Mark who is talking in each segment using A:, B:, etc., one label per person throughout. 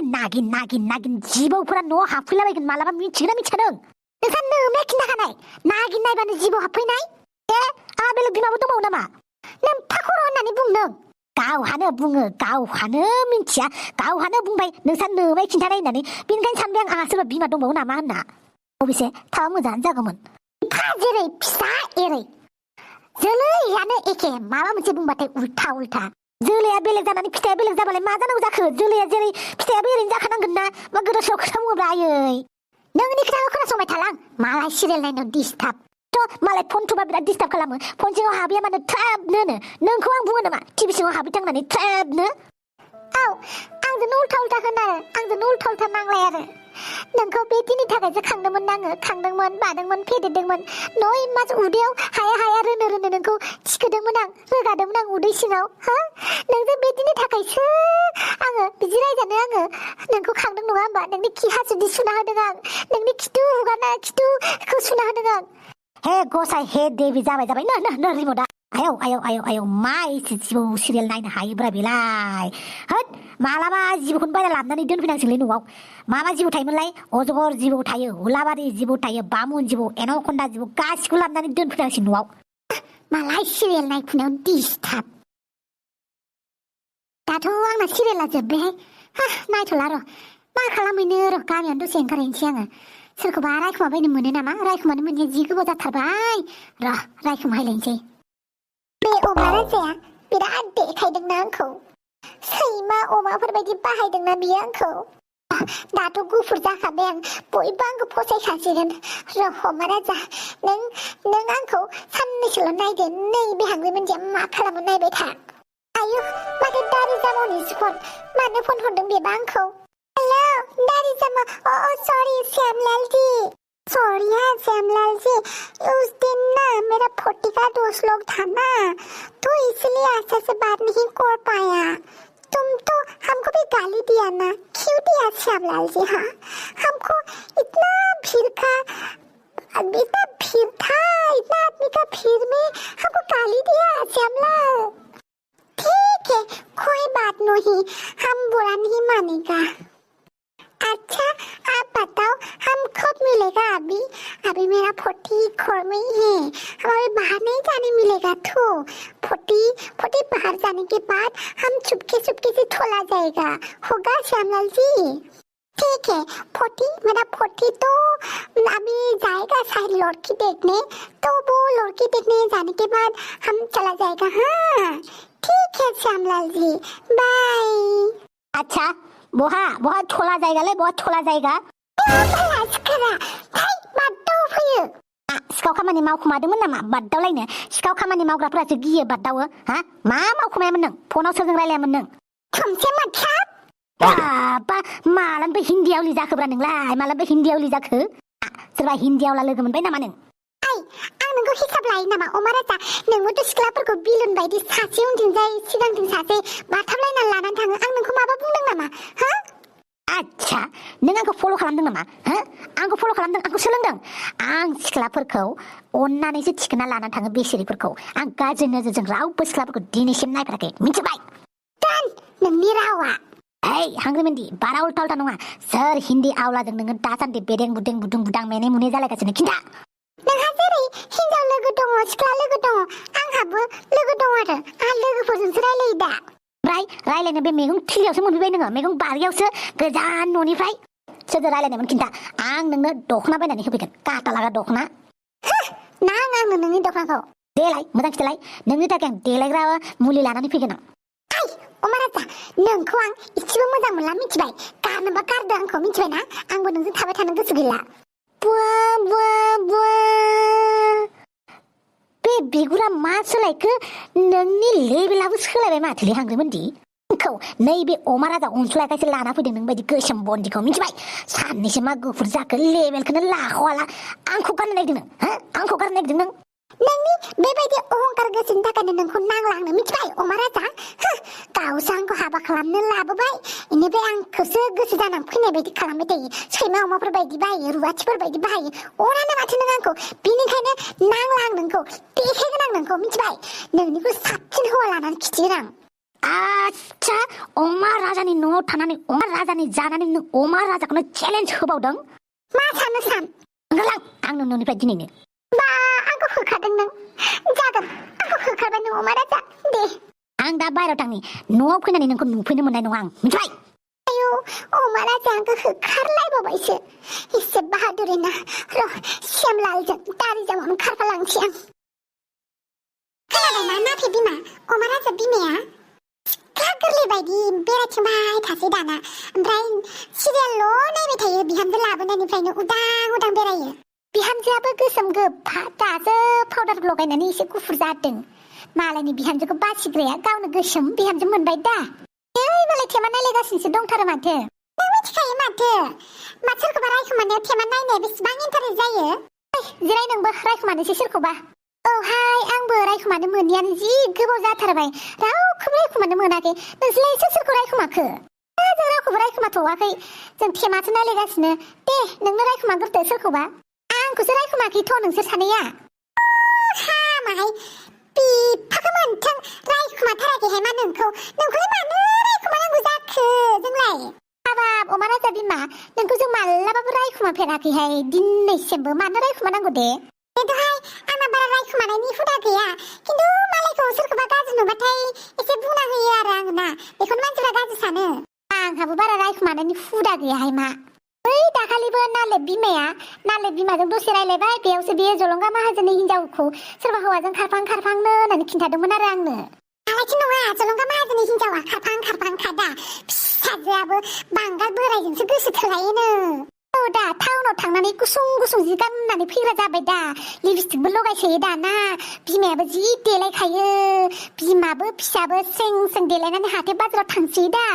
A: नागिन जिबौफोरा न'आव हाबफैलाबायगोन मालाबा मिथिगोना मिथिया नों नोंसा नोमलाय खिन्थाखानाय नागिन नायबानो जिबौ हाबफैनाय आंहा बेलेग बिमाबो दंबावो नामा नों फाखर होननानै बुंदों गावहानो बुङो गावहानो मिथिया गावहानो बुंबाय नोंसा नोबाय खिन्थानाय होननानै बेनिखायनो सानबाय आंहा सोरबा बिमा दंबावो नामा होनना अबेसे थाबा मोजाङानो जागौमोन जेरै फिसा एरै जोलैयानो एखे माबा मोनसे बुंबाथाय उल्था जोलैया बेलेग जानानै फिथाइया बेलेग जाबालाय मा जानांगौ जाखो जोलैया जेरै फिथाइयाबो ओरैनो जाखानांगोन ना मा गोदाव सोराव खोथा बुङोब्रा आयै नोंनि खोथाखौ खोनासंबाय थालां मालाय सिरियाल नायनायाव डिस्टार्ब मालाय फन थुबा बिराद डिस्टार्ब खालामो फन सिङाव हाबिया मानो ट्रेबनो नोंखौ आं बुङो नामा टिभि सिङाव हाबिथांनानै ट्रेबनो औ आंजोंनो उल्था खोनारो आंजोंनो उल्था नांलाय आरो नोंखौ बे दिननि थाखायसो खांदोंमोन आङो खांदोंमोन बादोंमोन फेदेरदोंमन 9 मास उदैयाव हाया रोनो नोंखौ थिखोदोंमोन आं रोगादोंमोन आं उदै सिङाव हा नोंजों बे दिननि थाखायसो आङो बिदि रायजानो आङो नोंखौ खांदों नङा होमबा नोंनि खि हासुदै सुना होदों आं नोंनि खिथु हुगारनाय खिथुखौ सुना होदों आं हे गसाय हे देबि जाबाय नो रिमटा आयौ मा एसे जिबौ सिरियाल नायनो हायोब्रा बेलाय होद मालाबा जिबौखौनो बायना लाबोनानै दोनफैनांसिगोनलै न'आव मा जिबौ थायोमोनलाय अजगर जिबौ थायो हुलाबारि जिबौ थायो बामुन जिबौ एनाकन्दा जिबौ गासिखौबो लाबोनानै दोनफैनांसिगोन न'आव मालाय सिरियाल नायफुनायाव डिस्टार्ब दाथ' आंना सिरियाला जोब्बायहाय नायथ'ला र' मा खालामहैनो र' गामियावनो दसे ओंखारहैनोसै आङो सोरखौबा रायखुमाबायनो मोनो नामा रायखुमानो मोननाया जि गोबाव जाथारबाय र' रायखुमाहैलायनोसै बे अमा राजाया बिराद देखायदोंना आंखौ सैमा अमाफोर बायदि बाहायदोंना बियो आंखौ दाथ' गुफुर जाखाबाय आं बयबो आंखौ फसायखासिगोन र' अमा राजा नों आंखौ साननैसोल' नायदो नैबे हांग्रिमोनदिया मा खालामो नायबाय था आयु माथो दारि जामावनि फन मानो फन हरदों बेबा आंखौ हेलो दारि जामा सॉरी श्यामलाल जी सॉरी हाँ श्यामलाल जी उस दिन ना मेरा 40 का दोस्त लोग था ना तो इसलिए अच्छा से बात नहीं कर पाया तुम तो हमको भी गाली दिया ना क्यों दिया श्यामलाल जी हाँ हमको इतना भीड़ था इतना आदमी का भीड़ में हमको गाली दिया श्यामलाल ठीक है कोई बात नहीं हम बुरा नहीं मानेगा अच्छा आप बताओ हम कब मिलेगा अभी मेरा 40 घर में ही है हमें बाहर नहीं जाने मिलेगा तो 40 बाहर जाने के बाद हम चुपके से खोला जाएगा होगा श्यामलाल जी ठीक है 40 तो अभी जाएगा शायद लड़की देखने तो वो लड़की देखने जाने के बाद हम चला जाएगा हाँ ठीक है श्यामलाल जी बाय अच्छा बहा खोला जायगा सिखाव खामानि मावखुमादोंमोन नामा बाददावलायनो सिखाव खामानि मावग्राफोरासो गियो बाददावो हा मा मावखुमायामोन नों फनाव सोरजों रायलायामोन नों खमसे माथाब बाबा मालानिफ्राय हिन्दीयाव लिजाखोब्रा नोंलाय मालानिफ्राय हिन्दीयाव लिजाखो सोरबा हिन्दीयावला लोगो मोनबाय नामा नों आं नोंखौ हिसाब लायो नामा अमा राजा नोंबोथ' सिख्लाफोरखौ बिलुन बायदि सासे उनथिंजाय सिगांथिं सासे बाथाबलायना लानानै थाङो आं नोंखौ माबा बुंदों नामा हा आच्छा नों आंखौ फल' खालामदों नामा हो आंखौ फल' खालामदों आंखौ सोलोंदों आं सिख्लाफोरखौ अननानैसो थिखोना लानानै थाङो बेसेरिफोरखौ आं गाज्रि नोजोरजों रावबो सिख्लाफोरखौ दिनैसिम नायफेराखै मिथिबाय दान नोंनि रावा हांग्रिमोनदि बारा उल्टा नङा सोर हिन्दी आवलाजों नोङो दासान्दि बेरें बुदें बुदुं बुदां मेने मुने जालायगासिनो खिन्था नोंहा जेरै हिन्जाव लोगो दङ सिख्ला लोगो दङ आंहाबो लोगो दङ आरो आंहा लोगोफोरजोंसो रायलायो दा ओमफ्राय रायलायनो बे मैगं थिलियावसो मोनफैबाय नोङो मैगं बारियावसो गोजान न'निफ्राय सोरजों रायलायनायमोन खिन्था आं नोंनो दख'ना बायनानै होफैगोन काटा लागा दख'ना नाङा आंनो नोंनि दख'नाखौ देलाय मोजां खिथालाय नोंनि थाखाय आं देलायग्रा मुलि लानानै फैगोन आं अमा राजा नोंखौ आं इसेबो मोजां मोनला मिथिबाय गारनोबा गारदो आंखौ मिथिबायना आंबो नोंजों थाबाय थानो गोसो गैला बे बिगुरा मा सोलायखो नोंनि लेबेलाबो सोलायबाय माथोलै हांग्रिमोनदि आंखौ नैबे अमा राजा अनसुलायखायसो लाना फैदों नों बायदि गोसोम बन्दिखौ मिथिबाय साननैसो मा गुफुर जाखो लेबेलखौनो लाख'वाला आंखौ गारनो नागिरदों नों आंखौ गारनो नागिरदों नों नोंनि बेबायदि अहंकार गोसोनि थाखायनो नोंखौ नांलांनो मिथिबाय अमा राजा गावसो आंखौ हाबा खालामनो लाबोबाय बेनिफ्राय आंखौसो गोसो जानानै फैनाय बायदि खालामबाय थायो सैमा अमाफोर बायदि बाहायो रुवाथिफोर बायदि बाहायो अरानो माथो नों आंखौ बिनिखायनो नांला आं नोंखौ देखायगोन आं नोंखौ मिथिबाय नोंनिखौ साबसिन हौवा लानानै खिथिगोन आं
B: आच्छा अमा राजानि न'आव थानानै अमा राजानि जानानै नों अमा राजाखौनो चेलेन्ज होबावदों
A: मा सानो सान
B: ओंखारलां आंनो न'निफ्राय दिनैनो
A: बा आंखौ होखारदों नों जागोन आंखौ होखारबाय नों अमा राजा दे
B: आं दा बाहेरायाव थांनि न'आव फैनानै नोंखौ नुफैनो मोननाय नङा आं मिथिबाय
A: आयौ अमा राजा आंखौ होखारलायबावबायसो एसे बाहादुरि ना र' सेमलालजों दारिजों ओंखारफालांसै आं खोनाबायना नाफे बिमा अमा राजा बिमाया सिख्ला गोरलै बायदि बेरायथिंबाय थासै दाना ओमफ्राय सिरियालल' नायबाय थायो बिहामजो लाबोनायनिफ्रायनो उदां उदां बेरायो बिहामजोआबो गोसोम गोफा दासो पाउडार लगायनानै एसे गुफुर जादों मालायनि बिहामजोखौ बासिग्राया गावनो गोसोम बिहामजो मोनबाय दा ओइ मालाय थेमा नायलायगासिनोसो दंथारो माथो नों मिथिखायो माथो मा सोरखौबा रायखुमानायाव थेमा नायनाया बेसेबां इन्टारेस्ट जायो जिराय नोंबो रायखुमानोसै सोरखौबा औहाय आंबो रायखुमानो मोनियानो जि गोबाव जाथारबाय रावखौबो रायखुमानो मोनाखै नोंसोरलाय सोरखौ रायखुमाखो जों रावखौबो रायखुमाथ'वाखै जों थेमासो नायलायगासिनो दे नोंनो रायखुमाग्रोदो सोरखौबा आंखौसो रायखुमाखैथ' नोंसोर सानैया हामाहाय बिफाखौ मोनथों रायखुमाथाराखैहाय मा नोंखौलाय मानो रायखुमानांगौ जाखो जोंलाय हाबाब अमा राजा बिमा नोंखौ जों मालाबाबो रायखुमाफेराखैहाय दिनैसिमबो मानो रायखुमानांगौ दे बेथ'हाय आंना बारा रायखुमानायनि हुदा गैया खिन्थु मालायखौ सोरखौबा गाज्रि नुबाथाय एसे बुंना होयो आरो आङो ना बेखौनो मानसिफ्रा गाज्रि सानो आंहाबो बारा रायखुमानायनि हुदा गैयाहाय मा बै दाखालिबो नालेब बिमाजों दसे रायलायबाय बेयावसो बेयो जलंगा माहाजोननि हिनजावखौ सोरबा हौवाजों खारफांनो होननानै खिन्थादोंमोन आरो आंनो आलायथि नङा जलंगा माहाजोननि हिनजावा खारफां खादा फिसाजोआबो बांगाल बोरायजोंसो गोसो थोलायोनो औ दा टाउनाव थांनानै गुसुं जि गाननानै फैग्रा जाबाय दा लिपस्टिकबो लगायसोयो दाना बिमायाबो जि देलायखायो बिमाबो फिसाबो सें देलायनानै हाथाय बाजाराव थांसै दा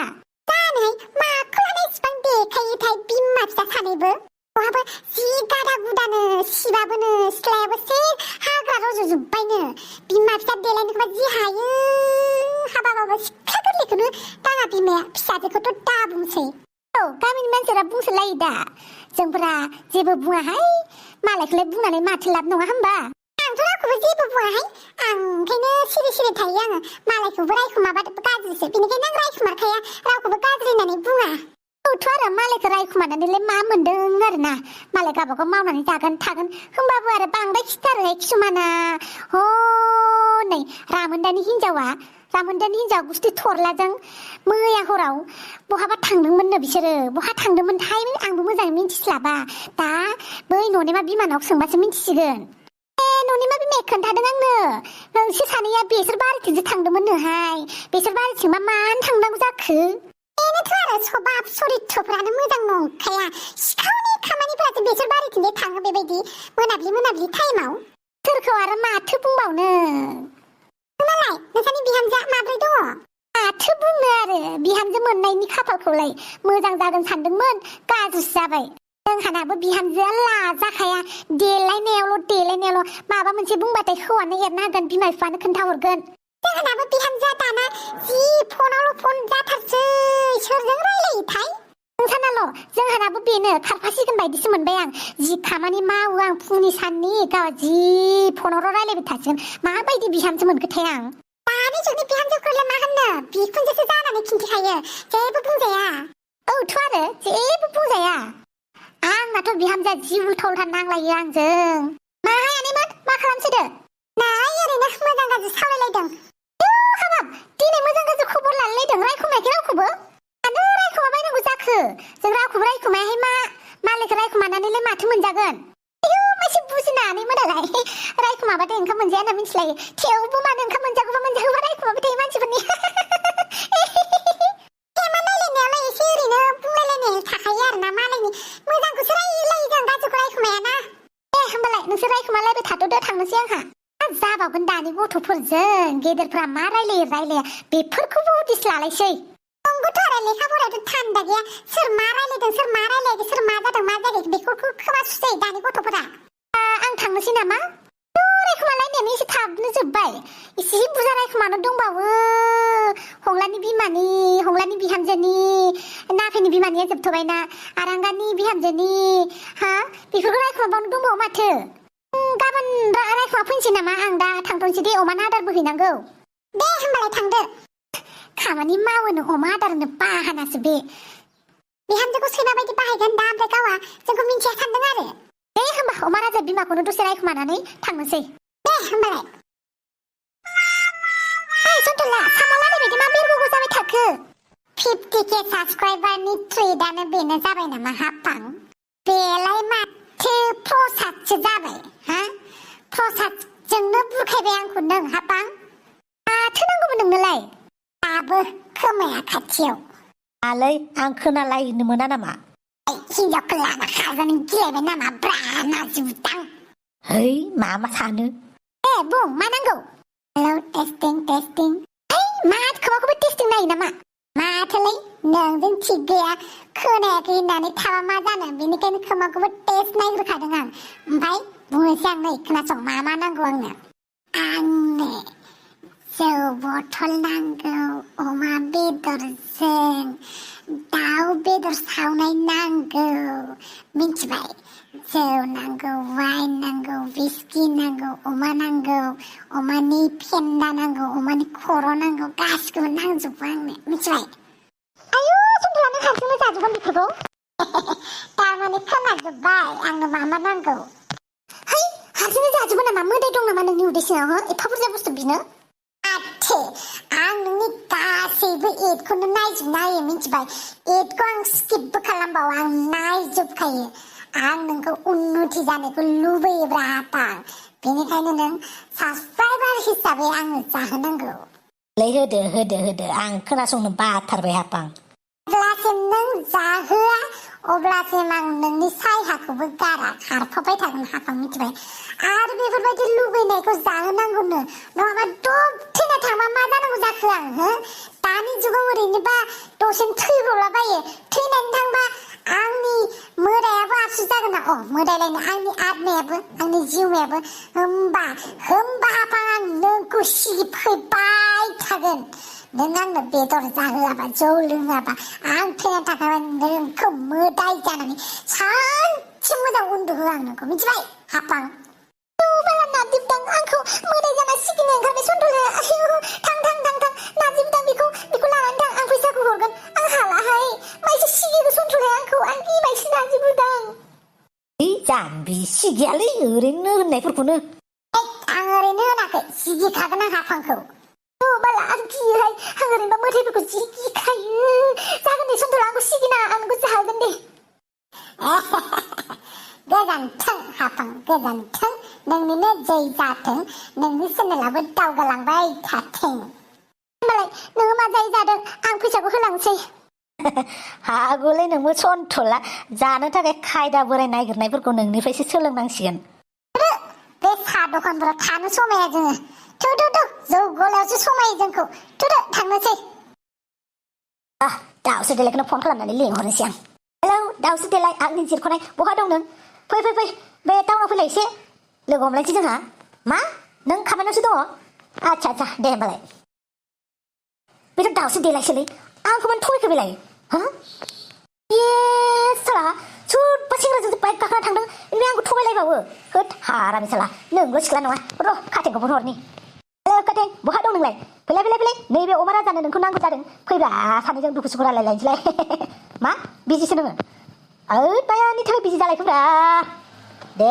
A: जानो माखौ लानाय इसिबां देखायोथाय बिमा फिसा सानैबो बहाबो जि गादा गुदानो सिबाबोनो सिथ्लायाबो से हाग्रा रज'जोब्बायनो बिमा फिसा देलायनोखौबा जि हायो हाबाबाबो सिख्ला गोरलैखौनो दाङा बिमाया फिसाजोखौथ' दा बुंसै औ गामिनि मानसिफोरा बुंसोलायो दा जोंफोरा जेबो बुङाहाय मालायखौलाय बुंनानै माथो लाब नङा होमबा आंथ' रावखौबो जेबो बुङाहाय आं ओंखायनो सिरि थायो आङो मालायखौबो रायखुमाबा गाज्रिसो बेनिखायनो आं रायखुमारखाया रावखौबो गाज्रि होननानै बुङा औथ' आरो मालायखौ रायखुमानानैलाय मा मोनदों आरोना मालाय गावबागाव मावनानै जागोन थागोन होमबाबो आरो बांद्राय खिथारोहाय किसुमाना हनै रामोनदानि हिनजाव गुस्थि थरलाजों मैया हराव बहाबा थांदोंमोननो बिसोरो बहा थांदोंमोनथाय आंबो मोजाङै मिन्थिस्लाबा दा बै न'निमा बिमानाव सोंबासो मिन्थिसिगोन न'निमा बिमाया खोन्थादों आंनो नोंसोर सानैया बेसोर बारिथिंसो थांदोंमोननोहाय बेसोर बारिथिं मानो थांनांगौ जाखो बेनोथ' आरो सबाब सरित्रफ्रानो मोजां नंखाया सिखावनि खामानिफोरासो बेसोर बारिथिंजाय थाङो बेबायदि मोनाब्लि टाइमाव सोरखौ आरो माथो बुंबावनो नोंनालाय नोंसानि बिहामजोआ माब्रै दङ माथो बुंनो आरो बिहामजो मोननायनि खाफालखौलाय मोजां जागोन सानदोंमोन गाज्रिसो जाबाय जोंहानाबो बिहामजोआ लाजाखाया देलायनायावल' माबा मोनसे बुंबाथाय हौवानो एरना होगोन बिमा बिफानो खोन्थाहरगोन जोंहानाबो बिहामजोआ दाना जि फनावल' फन जाथारसै सोरजों रायलायोथाय नोंसानाल' जोंहानाबो बेनो खारफासिगोन बायदिसो मोनबाय आं जि खामानि मावो आं फुंनि साननि गाव जि फनावल' रायलायबाय थासिगोन माबायदि बिहामजो मोनखोथाय आं दानि जुगनि बिहामजोफोरलाय मा होननो बिखुनजोसो जानानै खिन्थिखायो जेबो बुंजाया औथ' आरो जेबो बुंजाया आंनाथ' बिहामजोआ जि उल्था नांलायो आंजों माहाय आनैमोन मा खालामसोदो नै ओरैनो मोजां गाज्रि सावरायलायदों हाबाब दिनै मोजां गाज्रि खबर लालायलायदों रायखुमायाखै रावखौबो मानो रायखुमाबायनांगौ जाखो जों रावखौबो रायखुमायाहाय मालायखौ रायखुमानानैलाय माथो मोनजागोन मासे बुजिनानै मोनालाय रायखुमाबाथाय ओंखाम मोनजाया होनना मिथिलायो थेवबो मानो ओंखाम मोनजागौबा रायखुमाबाय थायो मानसिफोरनि थेमा नायलायनायावलाय एसे ओरैनो बुंलायलायनाय थाखायो आरोना मालायनि मोजांखौसो रायलायो जों गाज्रिखौ रायखुमायाना होमबालाय नोंसोर रायखुमालायबाय थाथ'दो थांनोसै आंहा जाबावगोन दानि गथ'फोरजों गेदेरफ्रा मा रायलाया बेफोरखौबो उदिस लालायसै नंगौथ' आरो लेखा फरायावथ' थान्दा गैया सोर मा रायलायदों सोर मा रायलायाखै सोर मा जादों मा जायाखै बेफोरखौ खोमा सुसै दानि गथ'फोरा आं थांनोसै नामा रायखुमालायनायानो एसे थाबनो जोब्बाय एसे बुरजा रायखुमानो दंबावो हंलानि बिहामजोनि नाफेनि बिमानिया जोबथ'बायना आरांगानि बिहामजोनि बेफोरखौ रायखुमाबावनो दंबावो माथो गाबोन रायखुमा फैनोसै नामा आं दा थांथ'नोसै दे अमानो आदारबो हैनांगौ दे होमबालाय थांदो खामानि मावोनो अमा आदारनो बाहानासो बे बिहामजोखौ सैमा बायदि बाहायगोन दा ओमफ्राय गावा जोंखौ मिन्थिया सानदों आरो दे होमबा अमा राजा बिमाखौनो दसे रायखुमानानै थांनोसै दे होमबालाय ओइ सन्थला सामलानाय बायदि मा बेरग'गौ जाबाय थाखो 50K साबस्क्राइबारनि ट्रेडआनो बेनो जाबाय नामा हाफां बेलाय माथो प्रसादसो जाबाय हा प्रसादजोंनो बुरखायबाय आंखौ नों हाफां माथो नांगौमोन नोंनोलाय दाबो खोमाया खाथियाव
B: आलै आं खोनालायनो मोना नामा
A: हिनजावखौ लाना खाजानो गिलायबाय नामा ब्रा नाजुदां
B: है मा सानो
A: ए बुं मा नांगौ हेलौ टेस्टिं टेस्टिं है मा खोमाखौबो टेस्टिं नायो नामा माथोलाय नोंजों थिग गैया खोनायाखै होननानै थाबा मा जानो बेनिखायनो खोमाखौबो टेस्ट नायग्रोखादों आं ओमफ्राय बुंनोसै आं नै खोनासं मा नांगौ आंनो जौ बथल नांगौ अमा बेदरजों दाउ बेदर सावनाय नांगौ मिन्थिबाय जौ नांगौ वाइन नांगौ बिस्कि नांगौ अमा नांगौ अमानि फेन्दा नांगौ अमानि खर' नांगौ गासिखौबो नांजोबगौ आंनो मिन्थिबाय आयु सन्थलानो हारसिंनो जाजोबगोन बेफोरखौ थारमाने खोनाजोब्बाय आंनो मा नांगौ है हारसिंनो जाजोबो नामा मोदाय दं नामा नोंनि उदै सिङाव एफा बुरजा बुस्थु बिनो आथे आं नोंनि गासैबो एडखौनो नायजोबनो हायो मिन्थिबाय एडखौ आं स्किपबो खालामबावा आं नायजोबखायो आं नोंखौ उन्नति जानायखौ लुबैयोब्रा हाफां बेनिखायनो नों साबस्क्राइबार हिसाबै आंनो जाहोनांगौ
B: होदो आं खोनासंनो बाथारबाय हाफां
A: जेब्लासिम नों जाहोआ अब्लासिम आं नोंनि सायहाखौबो गारा खारफाबाय थागोन हाफां मिथिबाय आरो बेफोरबायदि लुबैनायखौ जाहोनांगौनो नङाबा दब थैना थांबा मा जानांगौ जाखो आं हो दानि जुगाव ओरैनोबा दसेनो थैब्रलाबायो थैनानै थांबा आंनि मोदायाबो आबसु जागोन ना मोदायलायनो आंनि आत्मायाबो आंनि जिउमायाबो होमबा हाफां आं नोंखौ सिगिफैबाय थागोन नों आंनो बेदर जाहोआबा जौ लोङाबा आं थैना थाखाबा नोंखौ मोदाय जानानै सानसे मोजां उन्दुहो आं नोंखौ मिथिबाय हाफां बाला नाजिबदां आंखौ मोदाय जाना सिगिनो ओंखारबाय सन्थलाया आयु थां नाजिबदां बेखौ लानानै थां आं फैसाखौ हरगोन आं हालाहाय माइसो सिगियो सन्थलाया आंखौ आं गिबायसो नाजिबदां
B: जाम्बि सिगियालै ओरैनो होननायफोरखौनो
A: आं ओरैनो होनाखै सिगिखागोन आं हाफांखौ बाला आं गियोहाय आं ओरैनोबा मोदायफोरखौ जि गिखायो जागोन दे सन्थला आंखौ सिगिना आं नोंखौ जाहोगोन दे गोजानथों हाफां गोजानथों नोंनिनो जै जाथों नोंनि चेनेलाबो दावगालांबाय थाथों होमबालाय नोङो मा जाय जादों आं फैसाखौ होलांसै
B: हागौलै नोंबो सन्थला जानो थाखाय खायदा बोराय नागिरनायफोरखौ नोंनिफ्रायसो सोलोंनांसिगोन
A: बे साहा दखानफोराव थानो समाया जोङो थु जौ गलायावसो समायो जोंखौ थुदो थांनोसै
B: दाउसो देलायखौनो फन खालामनानै लिंहरनोसै आं हेलौ दाउसो देलाय आंनि जिरख'नाय बहा दं नों फै बे टाउनाव फैलाय एसे लोगो हमलायसै जोंहा मा नों खामानियावसो दङ आच्छा दे होमबालाय बेथ' दाउसो देलायसोलै आंखौ मानो थगायखो बेलाय हा साला सोरबा सेंग्राजों बाइक गाखोना थांदों ओमफ्राय आंखौ थगायलायबावो होद हारामि साला नोंल' सिख्ला नङा र' काटेंखौ फन हरनि हेलौ काटें बहा दं नोंलाय फैलाय नैबे अमा राजानो नोंखौ नांगौ जादों फैब्रा सानैजों दुखु सुखु रायलायलायनोसैलाय मा बिजिसो नोङो बायानि थाखाय बिजि जालायखोब्रा दे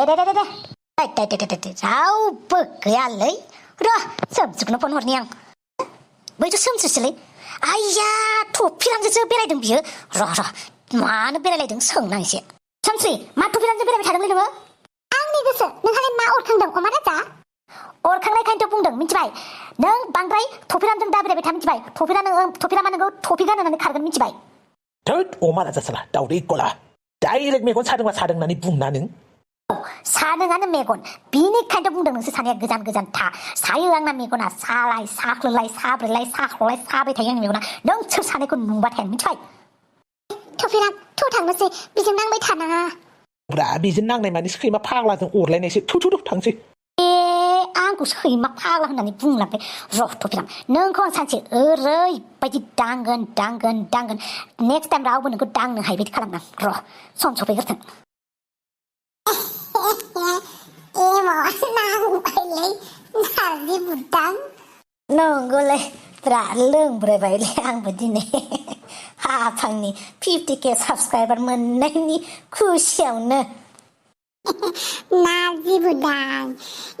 B: रावबो गैयालै र' सोमस्रिखौनो फन हरनि आं बैथ' सोमस्रिसोलै आइया थफिलांजोंसो बेरायदों बियो र' मानो बेरायलायदों सोंनांसै सोमस्रि मा थफिलांजों बेरायबाय थादोंलै नोङो
A: आंनि गोसो नोंहालाय मा अरखांदों अमा राजा
B: अरखांनायखायनोथ' बुंदों मिथिबाय नों बांद्राय थफिरामजों दा बेरायबाय था मिथिबाय थफिरामा नोंखौ थफि गानहोनानै खारगोन मिथिबाय
C: थोद अमा राजा साला दाउदै गला डाइरेक्ट मेगन सादोंबा सादों होननानै बुंना नों
B: सानोङानो मेगन बिनिखायनोथ' बुंदों नोंसोर सानैया गोजान था सायो आंना मेगना सालाय साख्लोलाय साब्रैलाय साख्ल'लाय साबाय थायो आंनि मेगना नों सोर सानैखौ नुबाथाय मिथिबाय
A: थफिराम थु थांनोसै बेजों नांबाय थानाङा
C: ब्रा बेजों नांनाय माने सैमा फाग्लाजों अरलायनायसो थु थांसै
B: आंखौ सैमा फाग्ला होननानै बुंलांबाय र' थफिराम नोंखौ आं सानसे ओरैबायदि दांगोन नेक्स्ट टाइम रावबो नोंखौ दांनो हायि बायदि खालामना र' सम सफैग्रोथों
A: नांबायलै नारजि बुदां
B: नंगौलै ब्रा लोंब्रायबायलै आंबो दिनै हाफांनि 50k साबसक्राइबार मोननायनि खुसियावनो
A: नाजी बुदान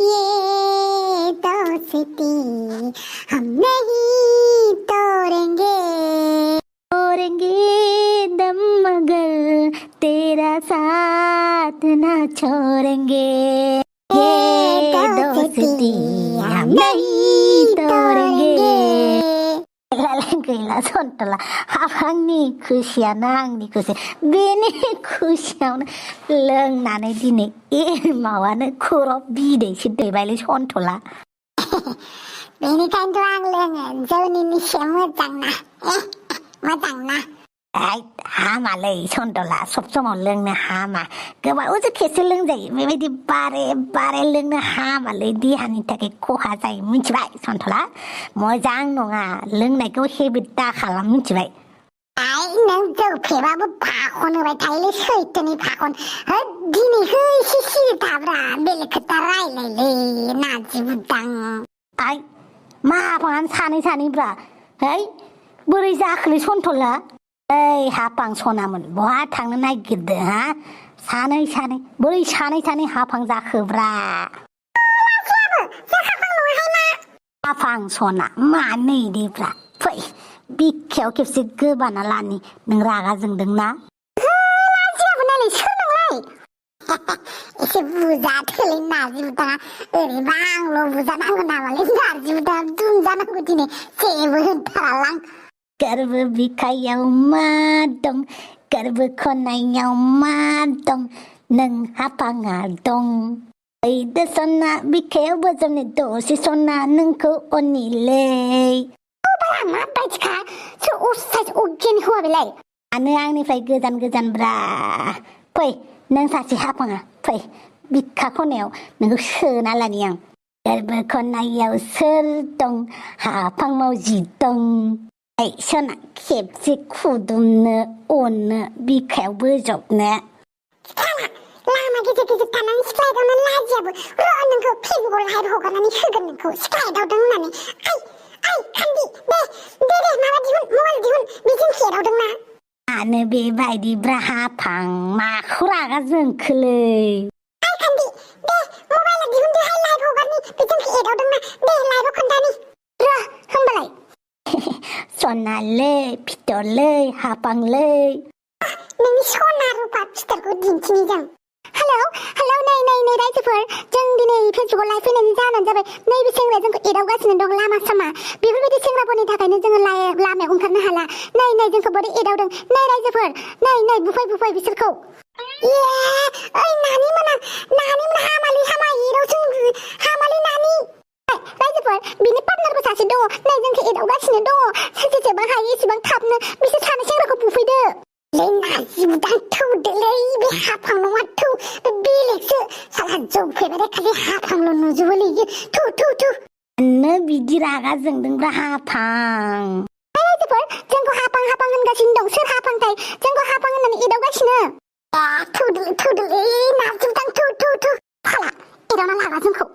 A: ये दोस्ती हम नहीं तोड़ेंगे
B: तोड़ेंगे दम मगर तेरा साथ ना छोड़ेंगे ये दोस्ती हम नहीं तोड़ेंगे गैला सन्थला हाफांनि खुसियानो आंनि खुसि बेनि खुसियावनो लोंनानै दिनै मावानो खर' बिदैसो दैबायलै सन्थला
A: बेनिखायनोथ' आं लोङो जौनिनि से मोजां ना मोजां ना
B: हामालै सन्थला सब समाव लोंनो हामा गोबावजों खेबसे लोंजायो बेबायदि बारे बारे लोंनो हामालै देहानि थाखाय खहा जायो मिथिबाय सन्थला मोजां नङा लोंनायखौ हेबिट दा खालाम मिथिबाय
A: नों जौ फेबाबो फाखन होबाय थायोलै सैथोनि फाखन दिनैखौ एसे सिरि थाब्रा बेलेग खोथा रायलायलै नाजि बुदां
B: मा हाफाङानो सानै सानैब्रा बोरै जाखोलै सन्थला हाफां सनामोन बहा थांनो नागिरदों हा सानै सानै बोरै सानै सानै हाफां जाखोब्रा हाफां सना मा नैदिब्रा फै बिखायाव खेबसे गोबाना लानि नों रागा जोंदोंना
A: एसे बुजाथोलै नाजि बुदाङा ओरैबा आंल' बुजानांगौ नामालै नाजि बुदाङा दुमजानांगौ दिनै जेबो होनथारालां
B: गोरबो बिखायाव मा दं गोरबो खनायाव मा दं नों हाफाङा दं ओइदो सना बिखायाव बोजबनो दसे सना नोंखौ अनिलै
A: माबायदिखा सोर असाइस अगियान हौवा बेलाय
B: मानो आंनिफ्राय गोजान गोजानब्रा फै नों सासे हाफाङा फै बिखा खनायाव नोंखौ सोना लानि आं गोरबो खनायाव सोर दं हाफां मावजि दं सना खेबसे खुदुमनो अननो बिखायाव बोजबनो
A: लामा गेजेर गेजेर थानानै सिख्लायदावनानै लाजियाबो र' नोंखौ फेसबुकआव लाइभ हगारनानै होगोन नोंखौ सिख्लायदावदों होननानै खान्दि दे माबा दिहुन मबाइल दिहुन बिजों हेदावदोंना
B: मानो बेबायदिब्रा हाफां माखौ रागा जोंखोलै
A: खान्दि दे मबाइल दिहुनदोहाय लाइभ हगारनि बिजों हेदावदोंना दे लाइभआव खोन्थानि र' होमबालाय
B: सनालै फिथरलै हाफांलै
A: नोंनि सना रुपा फिथरखौ दिन्थिनि जों हेलौ नै रायजोफोर जों दिनै फेसबुकआव लाइभ फैनायनि जाहोनानो जाबाय नैबे सेंग्राया जोंखौ एदावगासिनो दं लामा सामा बेफोरबायदि सेंग्राफोरनि थाखायनो जोङो लामायाव ओंखारनो हाला नै जोंखौ बोरै एदावदों नै रायजोफोर नै बुफाय बिसोरखौ नानि मोना हामालि हामा एदावसों हामालि नानि रायजोफोर बिनि पार्टनारबो सासे दङ नै जोंखौ एदावगासिनो दङ जेसेबां हायो एसेबां थाबनो बिसोर सानै सेंग्राखौ बुफैदो नाजि बुदां थौदोलै बे हाफां नङा थौ बे बेलेगसो साला जौ फेबाथाय खालि हाफांल' नुजोबोलै थौ
B: मानो बिदि रागा जोंदोंब्रा हाफां
A: रायजोफोर जोंखौ हाफां होनगासिनो दं सोर हाफांथाय जोंखौ हाफां होननानै एदावगासिनो थौदोलै नाजि बुदां थौ फाला एदावना लागा जोंखौ